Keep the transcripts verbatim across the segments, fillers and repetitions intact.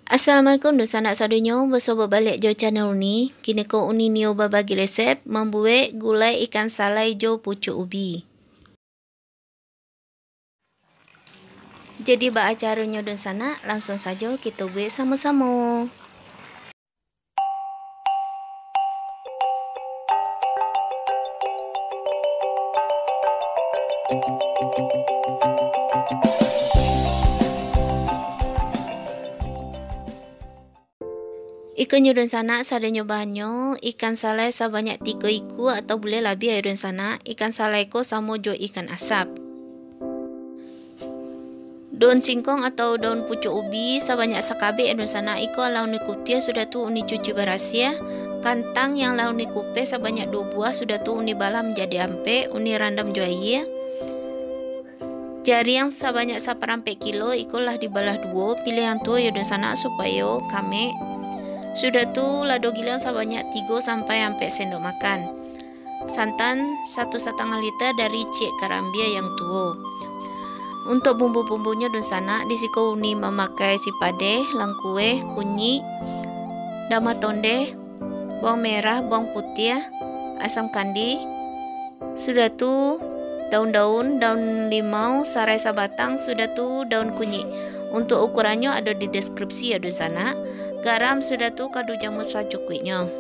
Assalamualaikum dunsanak sadonyo, basobok baliak jo channel Uni. Kini ko Uni nio babagi resep mambuek gulai ikan salai jo pucuak ubi. Jadi baa caronyo dunsanak, langsuang sajo kito buek samo-samo. Iko nyo dunsanak, sadonyo bahannyo, ikan salai sabanyak tigo ikua atau buliah labiah yo dunsanak. Ikan salai ko samo jo ikan asap. Daun singkong atau daun pucuak ubi sabanyak sakabek yo dunsanak, iko lah Uni kutiah, sudah tu Uni cuci barasiah. Kantang yang lah Uni kupeh sabanyak duo buah, sudah tu Uni balah manjadi ampek, Uni randam jo aia. Jariang sabanyak saparampek kilo, iko lah dibalah duo, piliah yang tuo yo dunsanak supayo kamek. Sudah tu lado giliang sabanyak tigo sampai ampek sendok makan. Santan satu satangah liter dari ciek karambia yang tuo. Untuak bumbu-bumbunyo dunsanak, di siko Uni mamakai sipadeh, langkueh, kunyik, daun matondeh, bawang merah, bawang putiah, asam kandi, sudah tu daun-daun, daun limau, sarai sabatang, sudah tu daun kunyik. Untuak ukurannyo ado di deskripsi yo dunsanak. Garam, sudah tu kaldu jamua sacukuiknyo.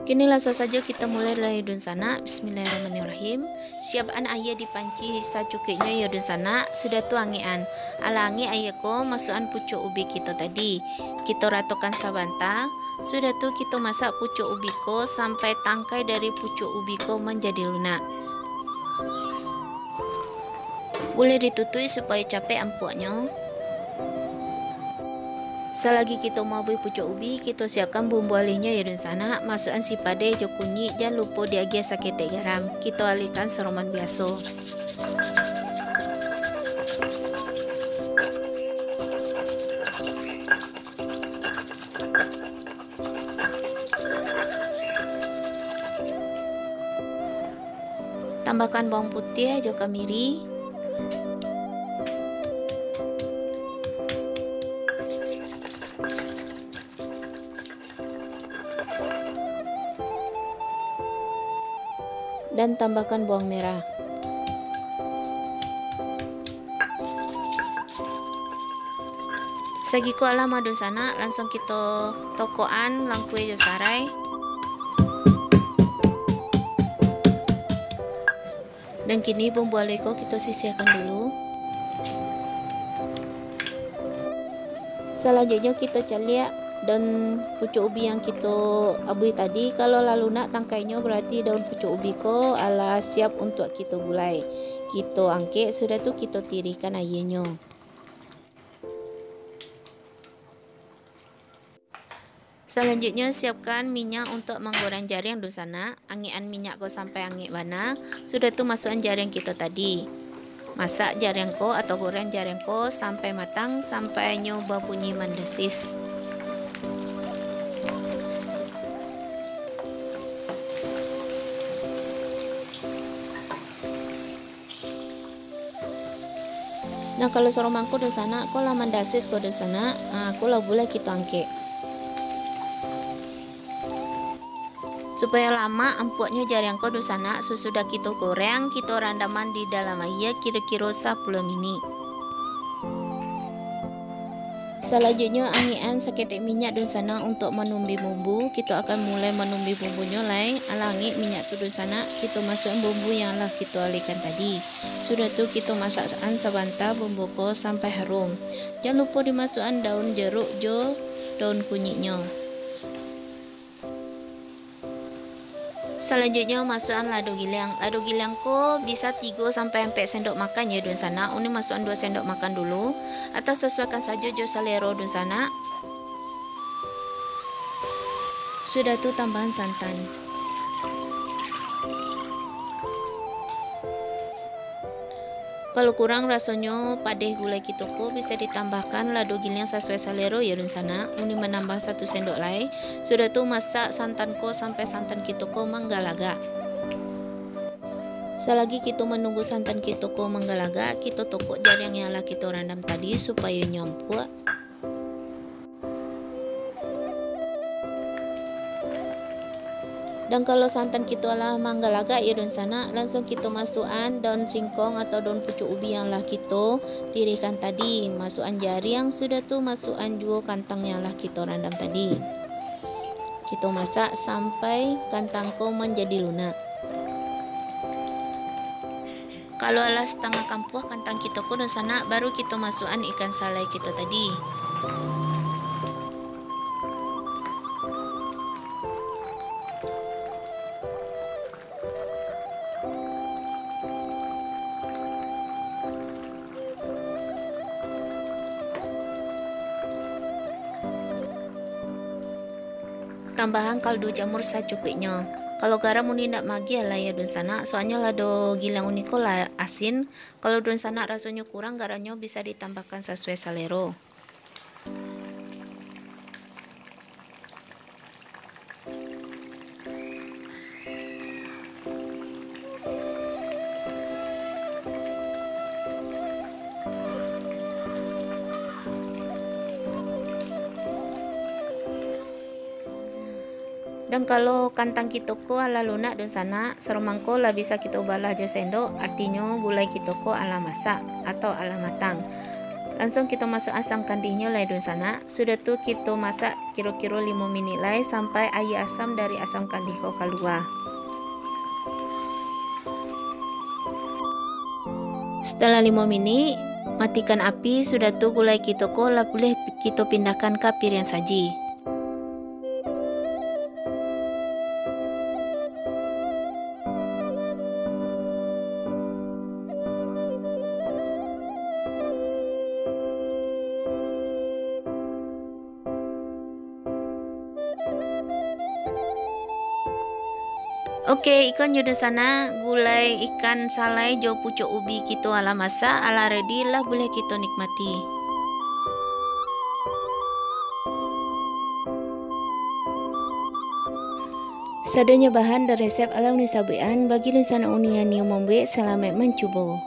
Kini langsuang sajo kito mulai lai dunsanak. Bismillahirrahmanirrahim. Siapkan aia di panci sacukuiknyo yo dunsanak, sudah tu angekan. Alah angek aia ko, masuakan pucuak ubi kito tadi. Kito ratokan sabanta, sudah tu kito masak pucuak ubi ko sampai tangkai dari pucuak ubi ko manjadi lunak. Buliah ditutuik supayo capek ampuaknyo. Salagi kito mabuih pucuak ubi, kito siapkan bumbu aliahnyo yo dunsanak, masuakan sipadeh jo kunyik, jan lupo diagiah saketek garam. Kito alihkan saroman biaso. Tambahkan bawang putiah jo kamiri. Dan tambahkan bawang merah. Sagiko alah mah dunsanak, langsuang kito tokokan langkueh jo sarai. Dan kini bumbu aliah ko kito sisiahkan dulu. Salanjuiknyo kito caliak daun pucuak ubi yang kito abuih tadi. Kalau lah lunak tangkainyo, barati daun pucuak ubi ko alah siap untuak kito gulai. Kito angkek, sudah tu kito tirihkan aianyo. Salanjuiknyo, siapkan minyak untuak manggoreng jariang dunsanak. Angekan minyak ko sampai angek bana, sudah tu masuakan jariang kito tadi. Masak jariang ko atau goreng jariang ko sampai matang, sampai nyo babunyi mandasis. Nah, kalau saroman ko dunsanak, ko lah mandasis ko dunsanak, ah, ko lah buliah kito angkek. Supayo lamak ampuaknyo jariang ko dunsanak, sasudah kito goreng, kito randaman di dalam aia kiro-kiro sapuluah minik. Salanjuiknyo, angekan saketek minyak dunsanak untuak manumbi bumbu. Kito akan mulai manumbi bumbunyo lai. Alah angek minyak tu dunsanak, kito masuakan bumbu yang lah kito alihkan tadi. Sudah tu, kito masakan sabanta bumbu ko sampai harum. Jan lupo dimasuakan daun jeruk jo daun kunyiknyo. Salanjuiknyo, masuakan lado giliang. Lado giliang ko bisa tigo sampai ampek sendok makan yo dunsanak. Uni masuakan duo sendok makan dulu, atau sasuaikan sajo jo salero dunsanak. Sudah tu, tambahan santan. Kalau kurang rasonyo padeh gulai kito ko, bisa ditambahkan lado giliang sasuai salero yo dunsanak. Uni manambah satu sendok lai. Sudah tu, masak santan ko sampai santan kito ko manggalagak. Salagi kito manunggu santan kito ko manggalagak, kito tokok jariang yang lah kito randam tadi supayo nyo ampuak. Dan kalau santan kito alah manggalagak yo dunsanak, langsuang kito masuakan daun singkong atau daun pucuak ubi yang lah kito tirihkan tadi, masuakan jariang, sudah tu masuakan juo kantang yang lah kito randam tadi. Kito masak sampai kantang ko manjadi lunak. Kalau alah satangah kampuah kantang kito ko dunsanak, baru kito masuakan ikan salai kito tadi. Tambahan kaldu jamur sacukuiknyo. Kalau garam uni indak magiah lai yo dunsanak, soalnyo lado gilang uni ko lah asin. Kalau dunsanak rasonyo kurang garamnyo, bisa ditambahkan sasuai salero. Dan kalau kantang kito ko alah lunak dunsanak, sarumangko lah bisa kito balah jo sendok, artinyo gulai kito ko alah masak atau alah matang. Langsuang kito masuakan asam kandihnyo lai dunsanak, sudah tu kito masak kiro-kiro limo minik lai sampai aia asam dari asam kandih ko kalua. Setelah limo minik, matikan api, sudah tu gulai kito ko lah buliah kito pindahkan ka piriang saji. Oke, iko nyo dunsanak, gulai ikan salai jo pucuak ubi kito alah masak, alah ready, lah buliah kito nikmati. Sadonyo bahan dan resep alah uni sabuikan, bagi dunsanak uni yang nio mambuek, salamaik mancubo.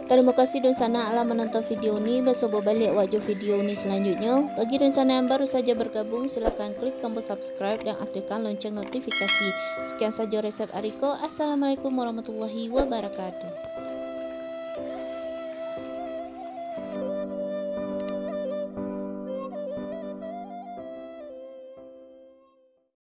Tarimo kasih dunsanak alah manonton video ni, basobo baliak awak jo video ni salanjuiknyo. Bagi dunsanak yang baru saja bergabung, silakan klik tombol subscribe dan aktifkan lonceng notifikasi. Sekian sajo resep ari ko. Assalamualaikum warahmatullahi wabarakatuh.